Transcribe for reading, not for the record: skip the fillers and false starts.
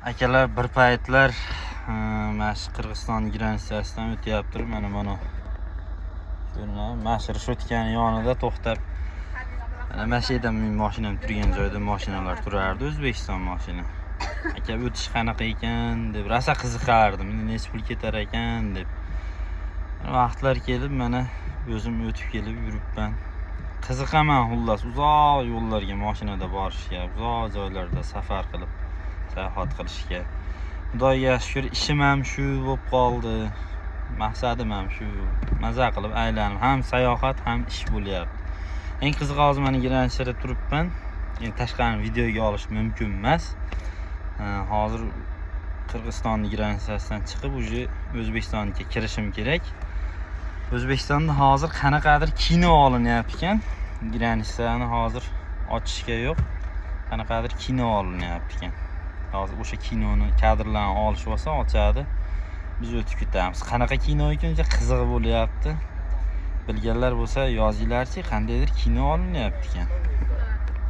Akalar, bir paytlar mana shu Qirg'iziston граница sidan o'tyaptir. Mana ko'rinadi, mana shu решётка ni yonida to'xtab, mana shu yerda mening mashinam turgan joyda mashinalar turardi, O'zbekiston mashina. Aka, o'tish qanaqa ekan deb rosa qiziqardim, necha pul ketar ekan deb. Vaqtlar kelib, mana o'zim o'tib kelib yuribman. Qiziqaman xullas uzoq yo'llarga mashinada borishga, uzoq joylarda safar qilib sayohat qilishga. Xudoga shukur, ishim ham shu bo'lib qoldi, maqsadim ham shu, maza qilib aylanib, ham sayohat, ham ish bo'lyapti. Eng qizig'i, hozir mana граница da turibman. Endi tashqarini videoga olish mumkin emas. Hozir Qirg'izistonni граница sidan chiqib, уже O'zbekistonga kirishim kerak. O'zbekistonda hozir qanaqadir kino olinyapti ekan. Граница ni hozir ochishga yo'q, qanaqadir kino olinyapti ekan. Hozir o'sha kinoni kadrlarni olishib olsa, ochadi, biz o'tib ketamiz. Qanaqa kino ekan, juda qiziq bo'lyapti. Bilganlar bo'lsa, yozinglarchi, qandaydir kino olinyapti ekan.